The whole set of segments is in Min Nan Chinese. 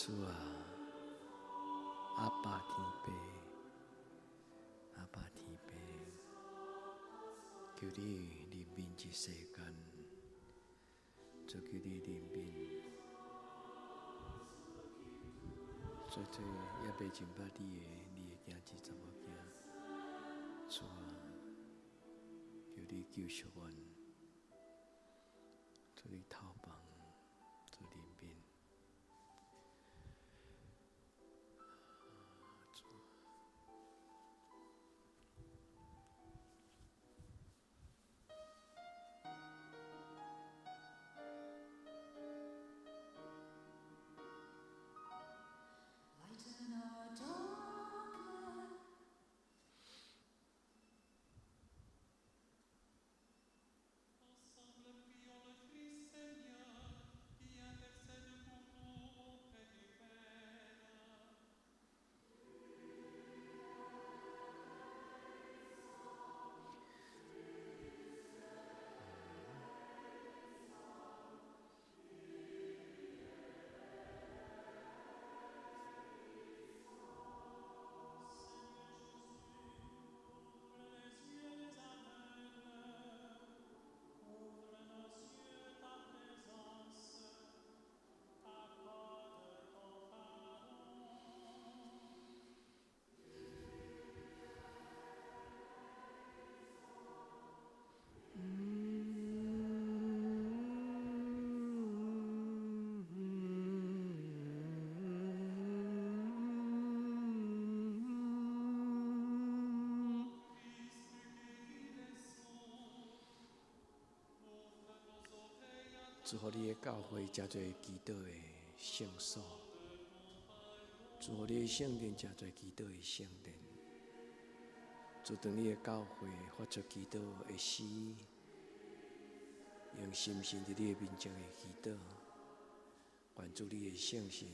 主啊，阿爸天父，阿爸天父，求你憐憫這世間，主求你憐憫，做做猶未認捌你的，你的囝兒查某囝，主啊，求你救贖阮，求你透放，主憐憫。主。 Lighten our darker Ensemble, prions le Christ Seigneur, qui intercède pour nous auprès du Père. Seigneur Jésus, ouvre les yeux des aveugles, ouvre nos yeux ta présence, accorde ton pardon. Christ guérit les sourds, ouvre nos oreilles à 祝福你的教會成做祈禱的聖所，祝福你的聖殿成做祈禱的聖殿。主當你的教會發出祈禱的詩，用心神佇你的面前的祈禱，願主你的聖神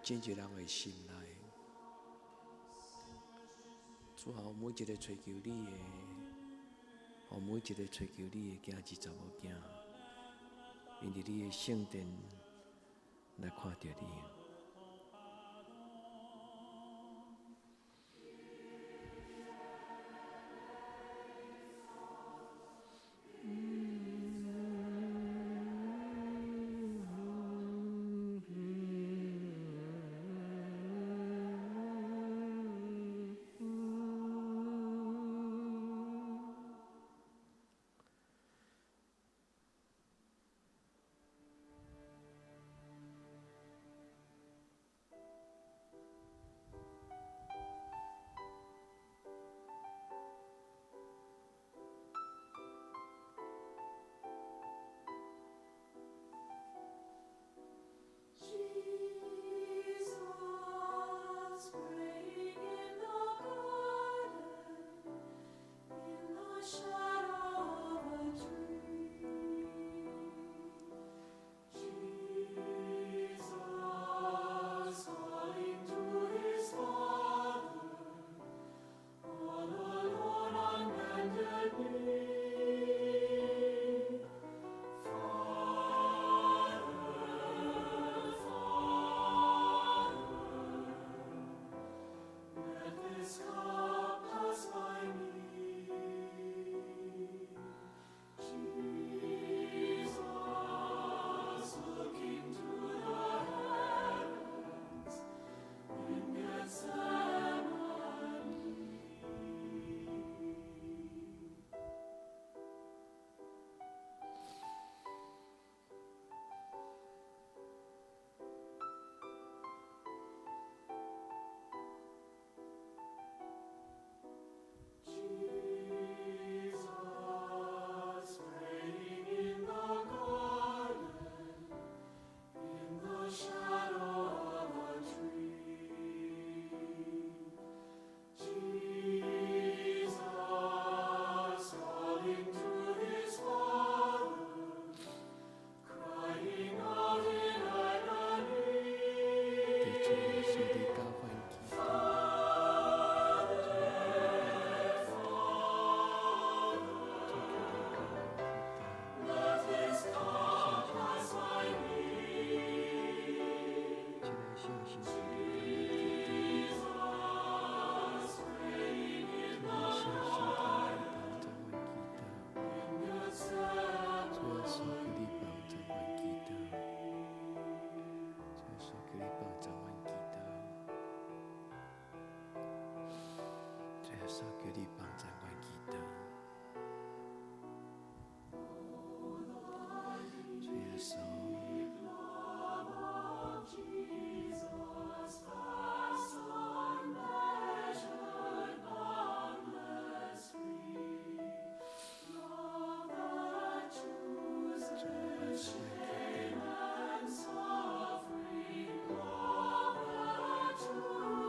進入人的心內。主啊，每一个揣求你的，予每一个揣求你的囝兒查某囝，𪜶佇你的聖殿來看著你。 Ton pardon. 穌，求你幫贊阮祈禱。主耶穌。主啊，幫贊阮祈禱。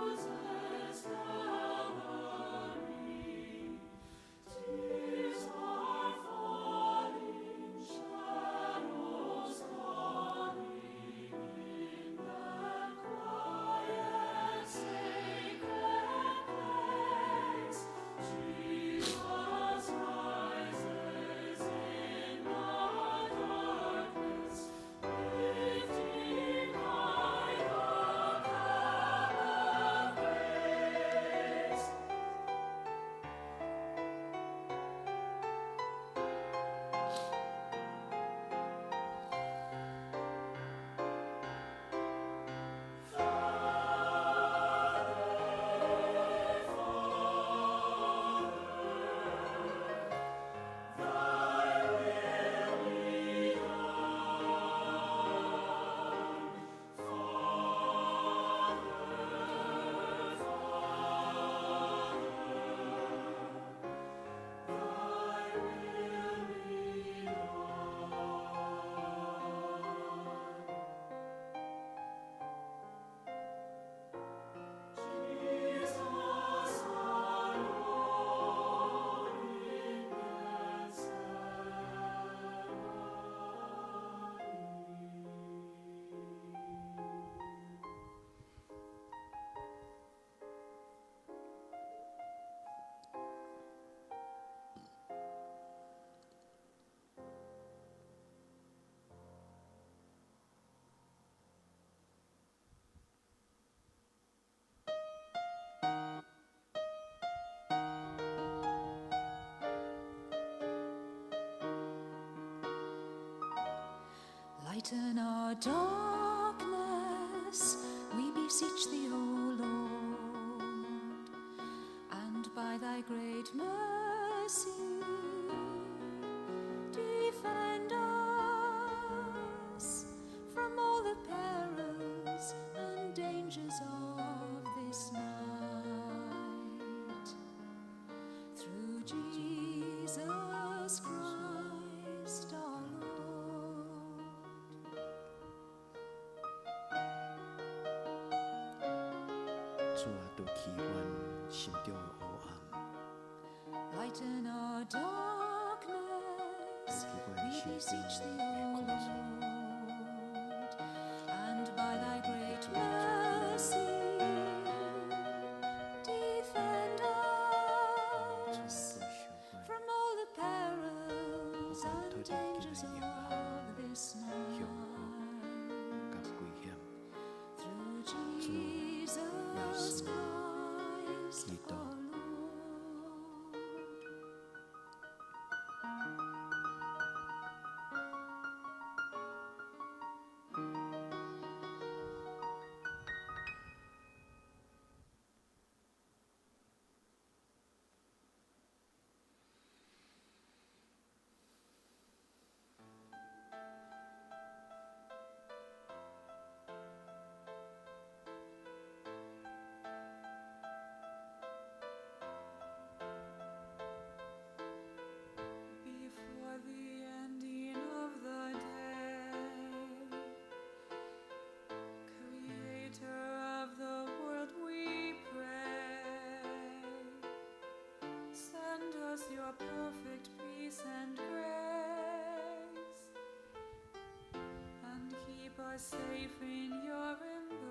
Lighten our darkness, we beseech thee, O Lord, and by thy great mercy defend us from all the perils and dangers of this night. Through Jesus Christ our Lord. 主啊，除去阮心中的黑暗， Lighten our darkness, 除去阮 we 心 beseech 中 thee, 的 O 苦楚。 Lord, and by thy great mercy defend 主啊， us 除受阮 from all the perils 我 and 脱离 dangers 今日 of this 凶 night. 甲危险， Through 主 Jesus 耶穌 Christ 基督。 our Lord. Before the ending of the day, Creator of the world, we pray. Send us your perfect peace and grace, and keep us safe in your embrace.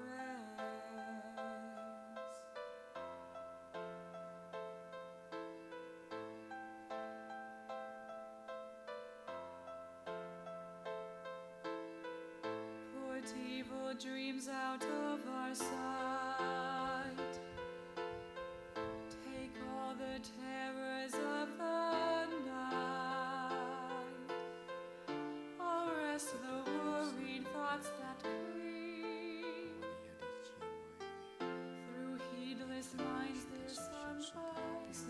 Put evil dreams out of our sight. Take all the terrors of the night. Arrest the worried thoughts that creep 我的兄弟姊妹， through heedless minds this unwise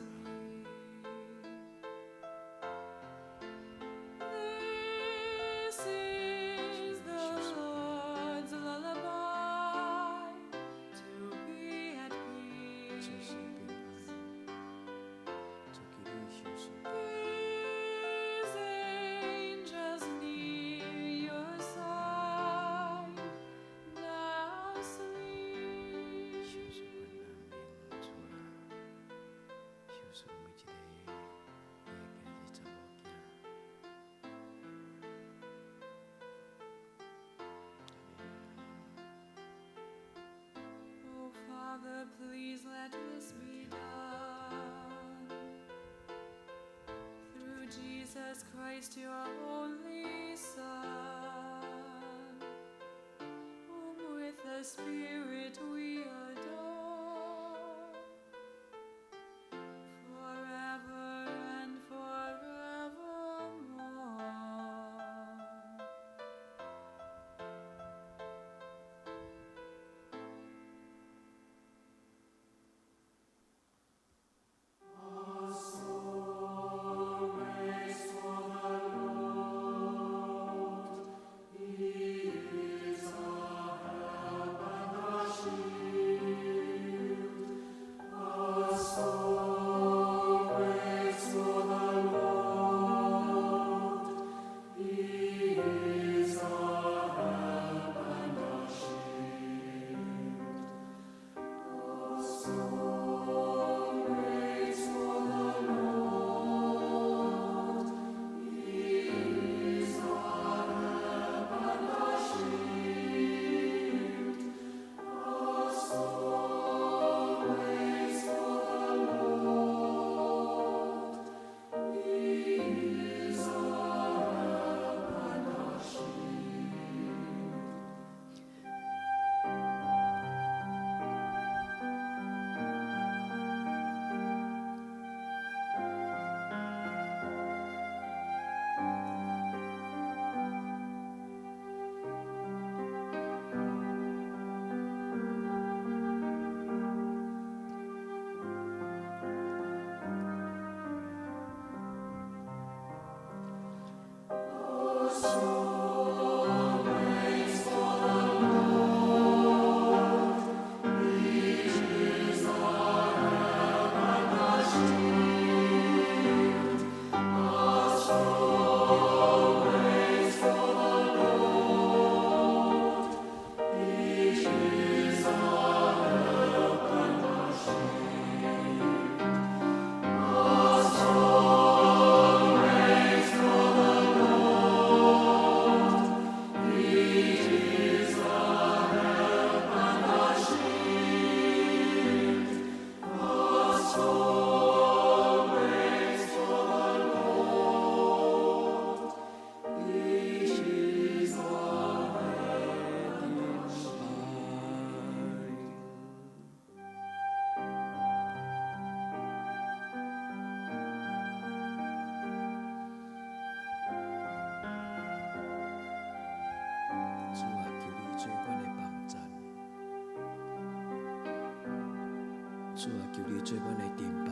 Jesus Christ, your only Son, whom with the Spirit we adore, forever and forevermore. 伊是我的盾牌。主啊，求你做阮的幫贊。主啊，求你做阮的盾牌。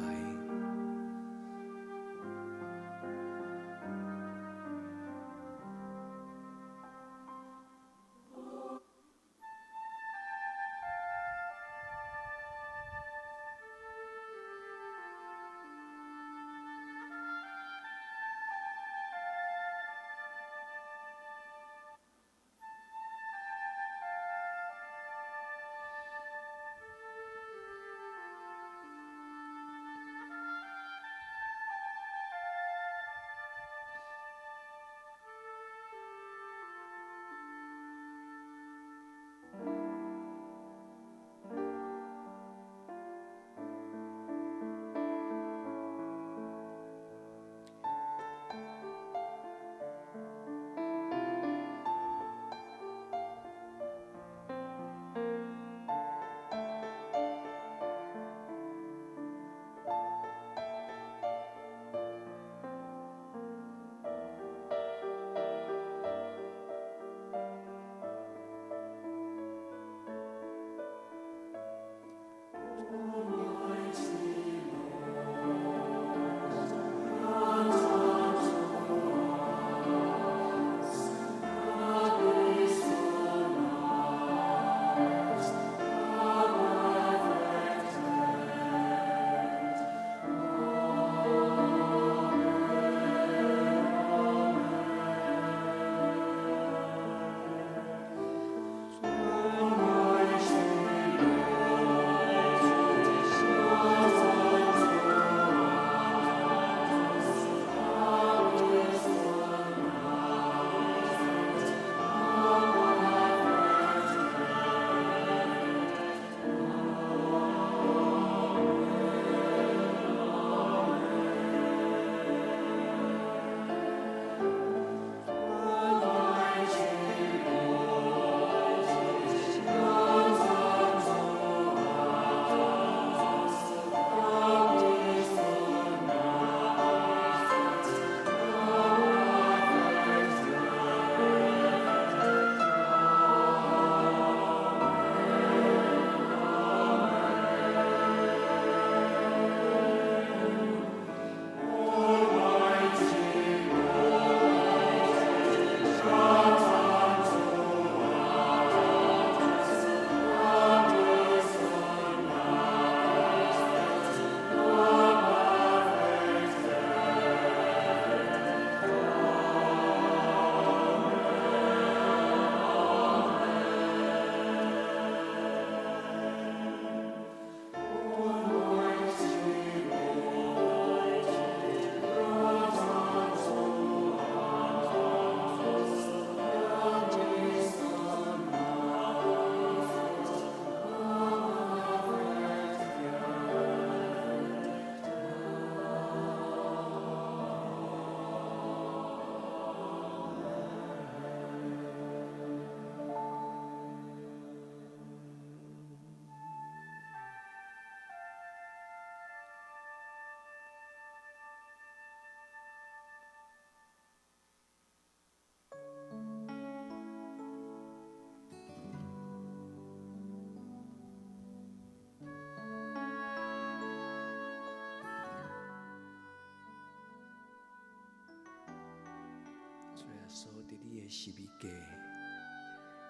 主耶穌，佇你的十字架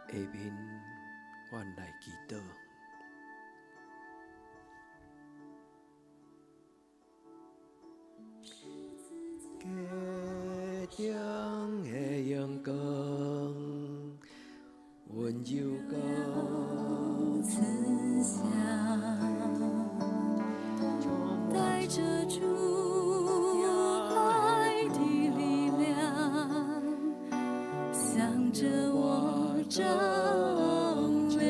下面，阮來祈禱。架頂的榮光，溫柔光慈祥，帶著主愛的力量，向著我照亮。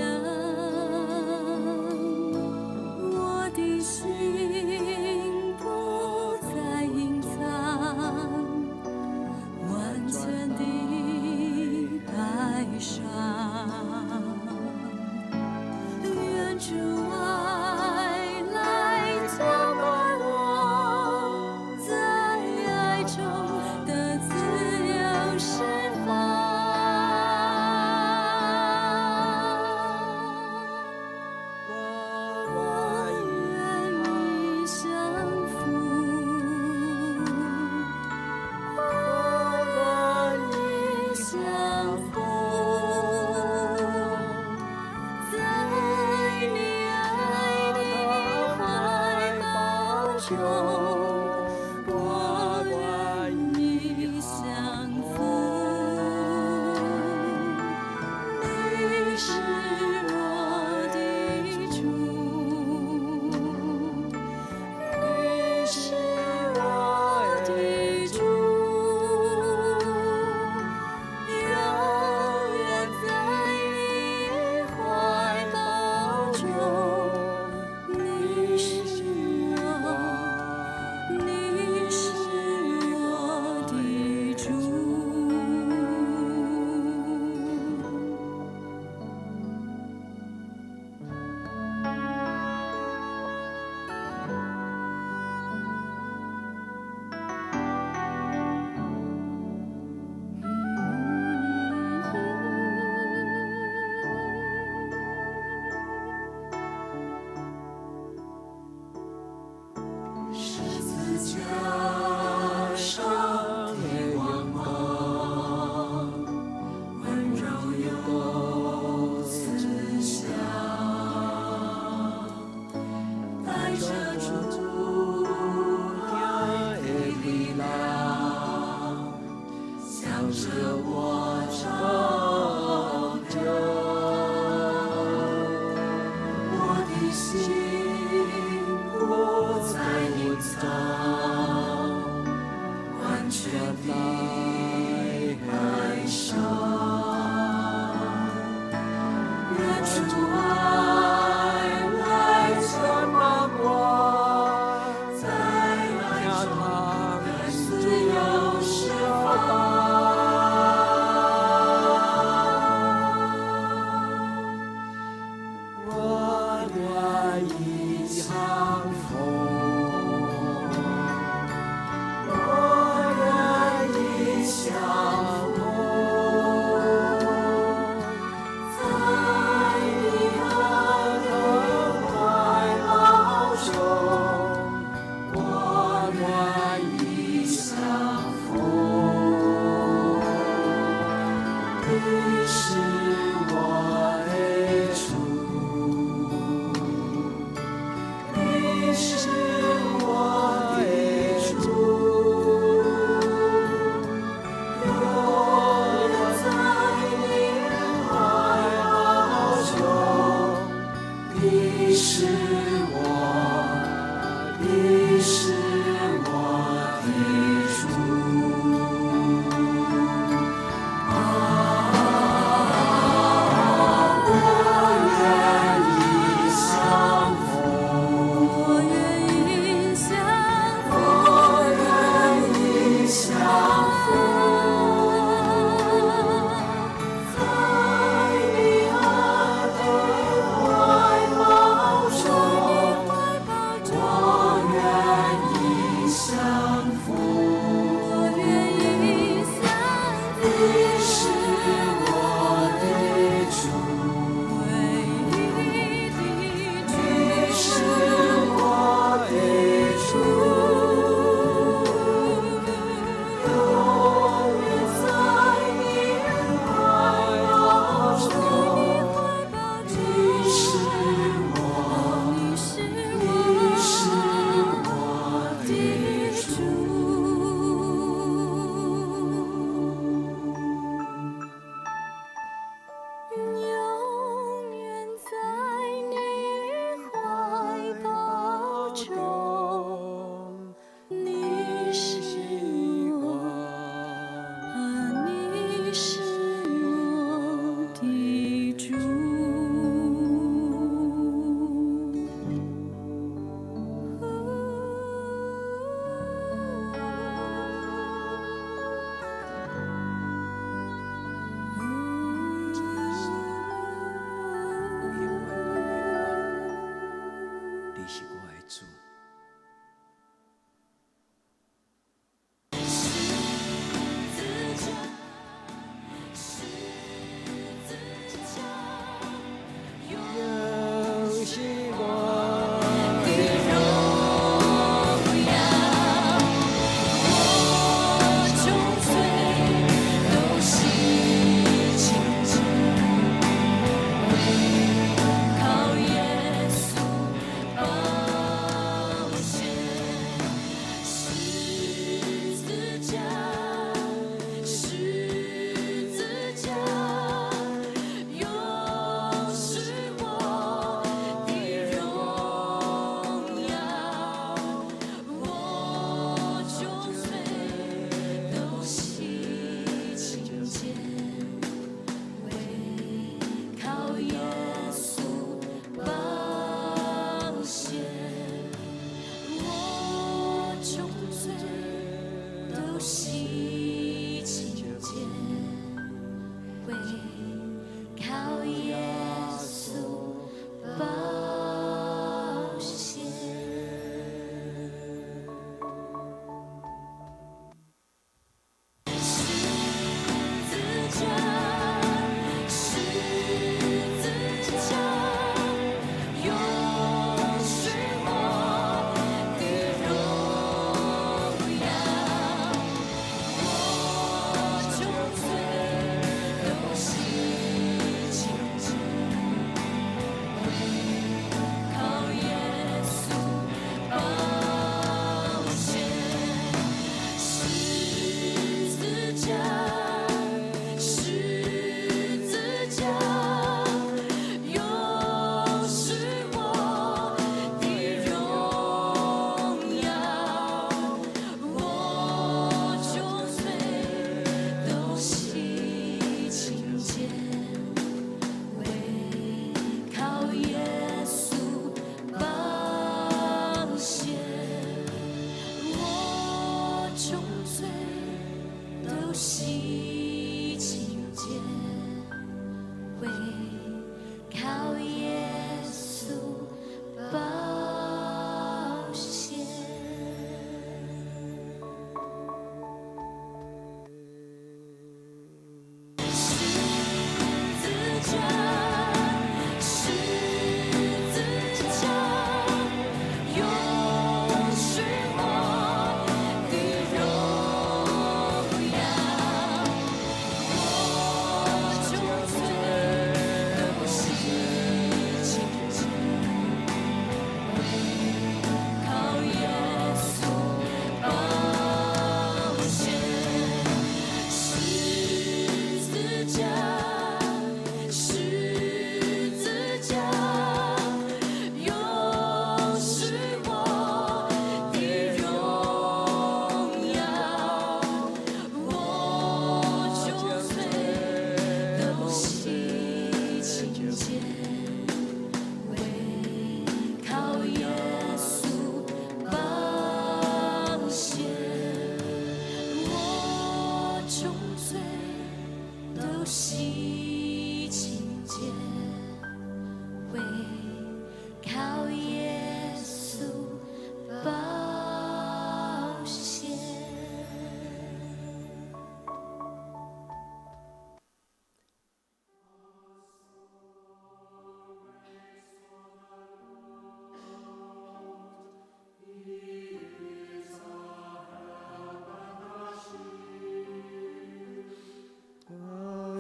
我的心不再隱藏，完全地擺上。願主愛來澆灌我，在愛中得自由釋放。我願意降服，我願意降服，在你愛的懷抱中，我願意降服。你是我的主，你是我的主，永遠在你懷抱中。你是我，你是我的主。十字架上的榮光，溫柔又慈祥，帶著主愛的力量，向著我照亮。我的心不再隱藏，完全地擺上。願主愛來澆灌我，在愛中得自由釋放。我願意降服，我願意降服，在你愛的懷抱中，我願意降服。你是我的主，你是我的主，永遠在你懷抱中，你是我，你是我的主。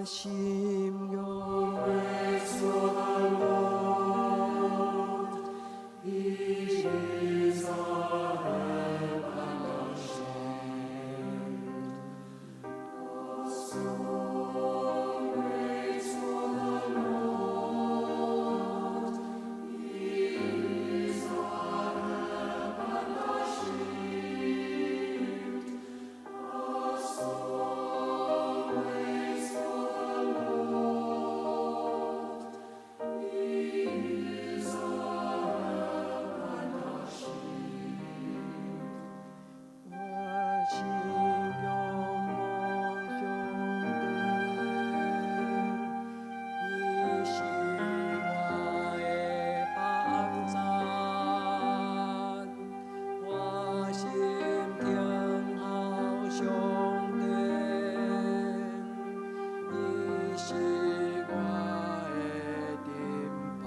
心仰。 He is our help and our shield. Our soul waits for the Lord. He is our help and our shield. Our soul waits for the Lord. He is our help and our shield. 我心仰望上帝，伊是我的幫贊，我心等候上帝，伊是我的盾牌。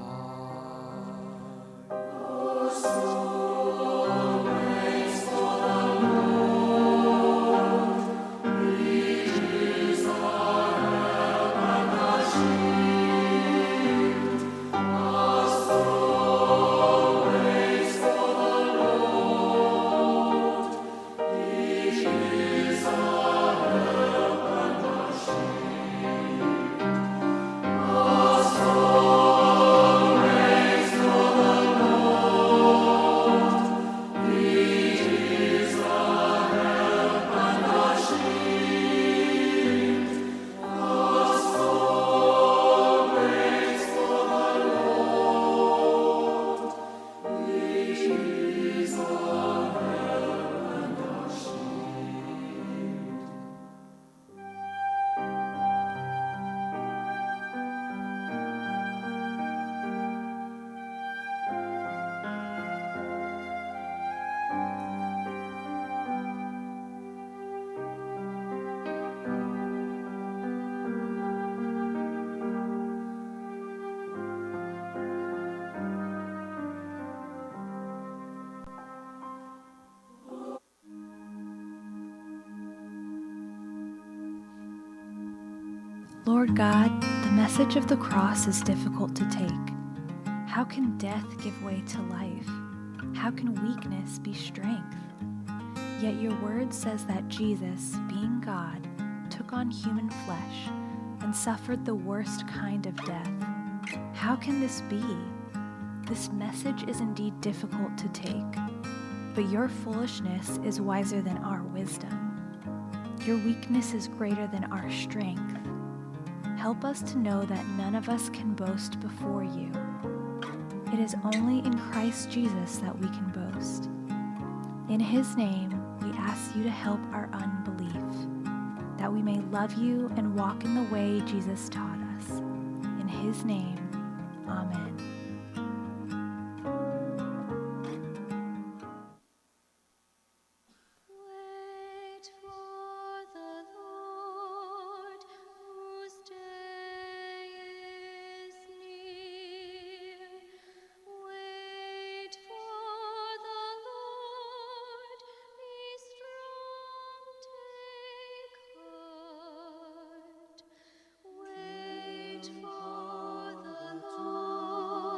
Our soul waits for the Lord. He is our help and our shield. Our soul waits for the Lord. He is our help and our shield. Our soul waits for the Lord. He is our help and our shield. Our soul waits for the Lord. He is our help and our shield. Lord God, the message of the cross is difficult to take. How can death give way to life? How can weakness be strength? Yet your word says that Jesus, being God, took on human flesh and suffered the worst kind of death. How can this be? This message is indeed difficult to take, but your foolishness is wiser than our wisdom. Your weakness is greater than our strength. Help us to know that none of us can boast before you. It is only in Christ Jesus that we can boast. In his name, we ask you to help our unbelief, that we may love you and walk in the way Jesus taught us. In his name, amen. Wait for the Lord, whose day is near. Wait for the Lord, be strong, take heart. Wait for the Lord.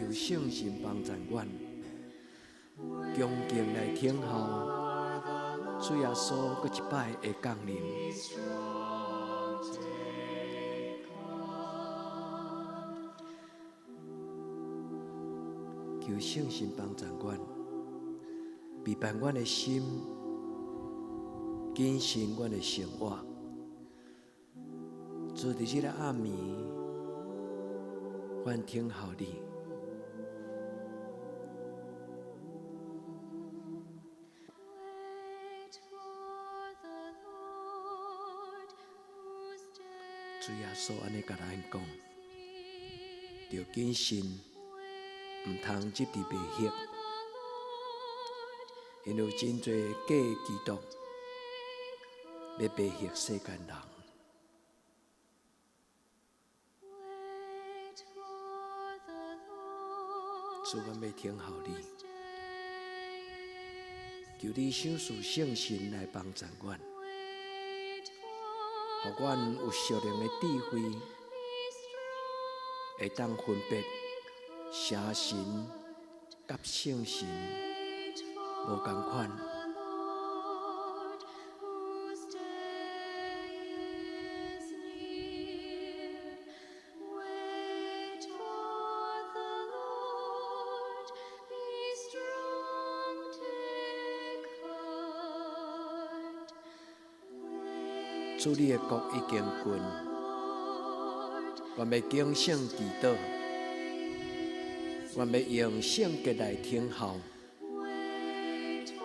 求聖神幫助阮，恭敬來聽候主耶穌閣一擺的降臨。求聖神幫助阮，備辦阮的心，謹慎阮的生活。主佇這个暗暝，阮等候你。主耶穌按呢共咱講，著謹慎，毋通執著迷惑，因為有真濟假基督欲迷惑世間人。主，阮欲等候你，求你賞賜聖神來幫助阮，予阮有屬靈的智慧，會當分別邪神佮聖神無仝款。主，你的國已經近，阮欲警醒祈禱，阮欲用聖潔來等候，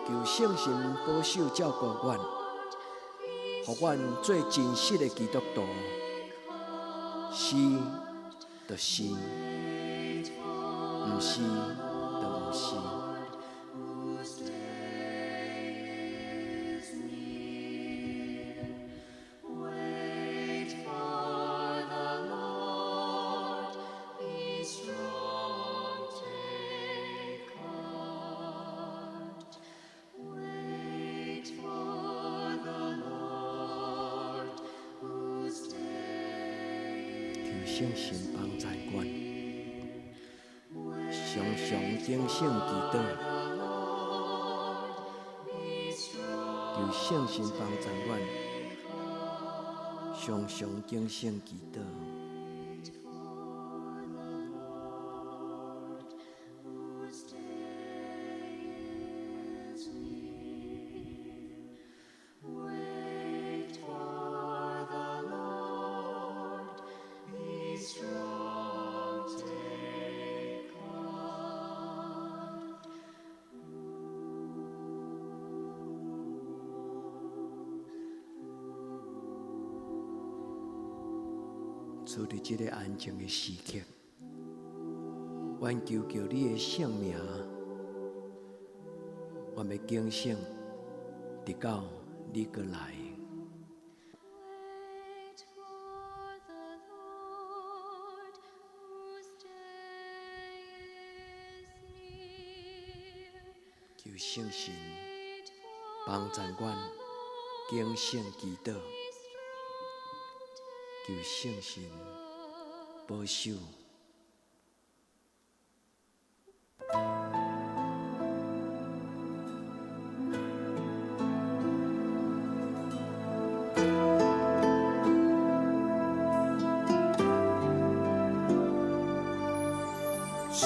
求聖神保守照顧阮，予阮做真實的基督徒，是就是，毋是就毋是。求聖神幫助阮，常常警醒祈禱。求聖神幫助阮，常常警醒祈禱。主，佇這个安靜的時刻，阮求求你的聖名，阮欲警醒，直到你閣來。求聖神幫助阮警醒祈禱，求聖神保守。直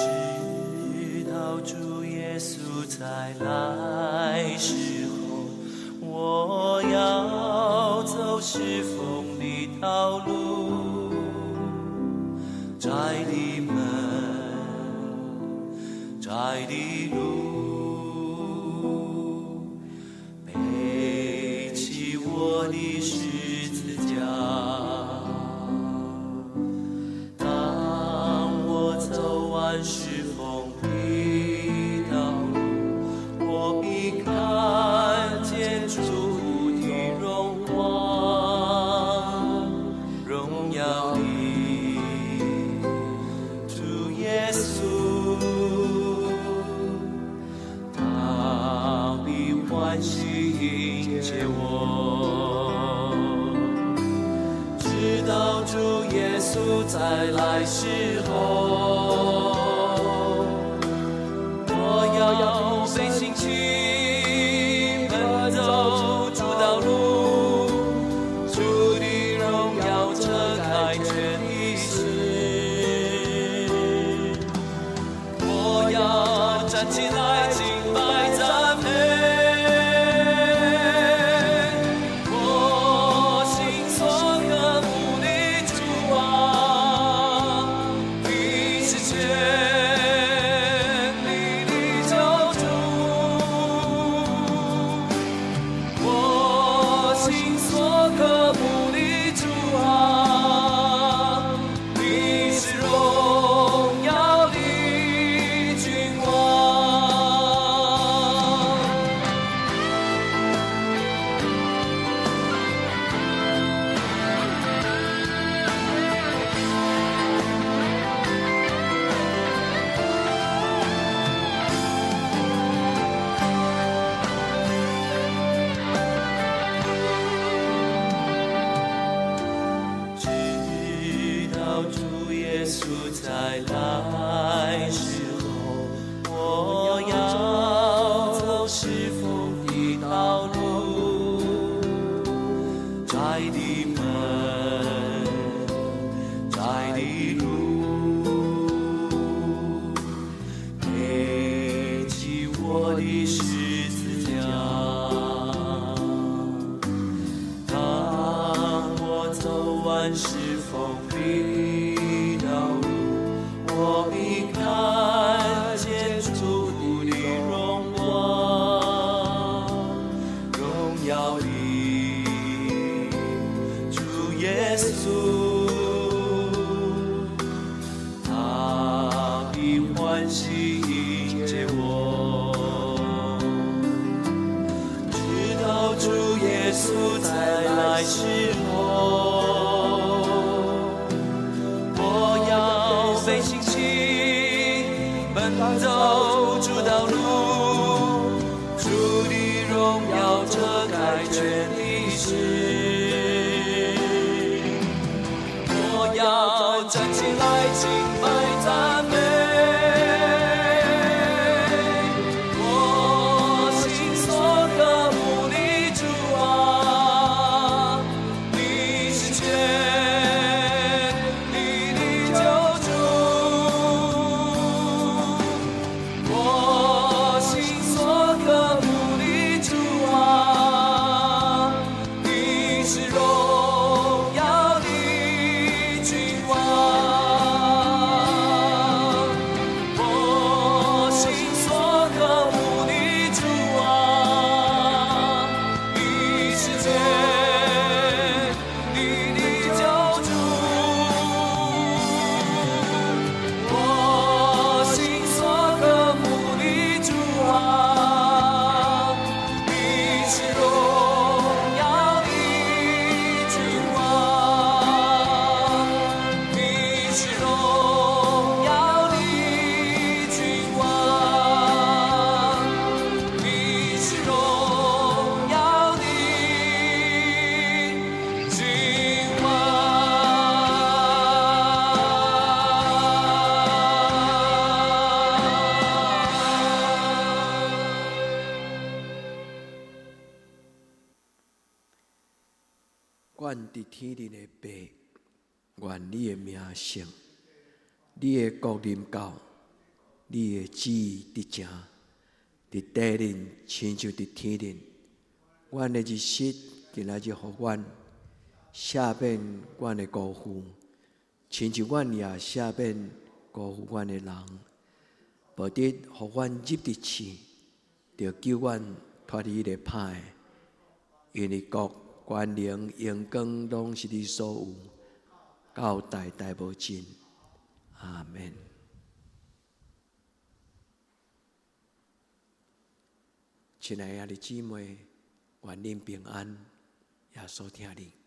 到主耶穌再來時候，我要走侍奉的道路，窄的門，窄的路，背起我的十字架。當我走完侍奉的道路，我必看見主的榮光，榮耀的主耶穌，他必歡喜迎接我。直到主耶穌再來時候，我要被興起，奔走主道路，主的榮耀遮蓋全地時。我要站起來敬拜讚美，我心所渴慕的主啊，你是全力的救主。我心所渴慕的主啊，你是榮耀的君王。直到主耶穌再來時候，我要走侍奉的道路，窄的門，窄的路，背起我的十字架。當我走完侍奉的道路，我必看見主的榮光，榮耀的主耶穌，他必歡喜迎接我。直到主耶穌再來時候，我要被興起，奔走主道路，主的榮耀遮蓋全地時。我要站起來敬拜讚美，我心所渴慕的主啊，你是全力的救主。我心所渴慕的主啊，你是榮耀的君王。我心所渴慕的主啊，你是全力的救主。我心所渴慕的主啊，你是榮耀的君王，你是榮耀的君王，你是榮耀的君王。阮佇天頂的父，願你的名聖，你的國臨到，你的旨意得成，佇地面親像佇天頂。阮的日食今仔日予阮，赦免阮的辜負，親像阮也赦免辜負阮的人。無得予阮入佇試，著救阮脫離彼个歹的。因為國、權能、榮光攏是你所有，到代代無盡。阿們。親愛的兄弟姊妹，願恁平安，耶穌疼你。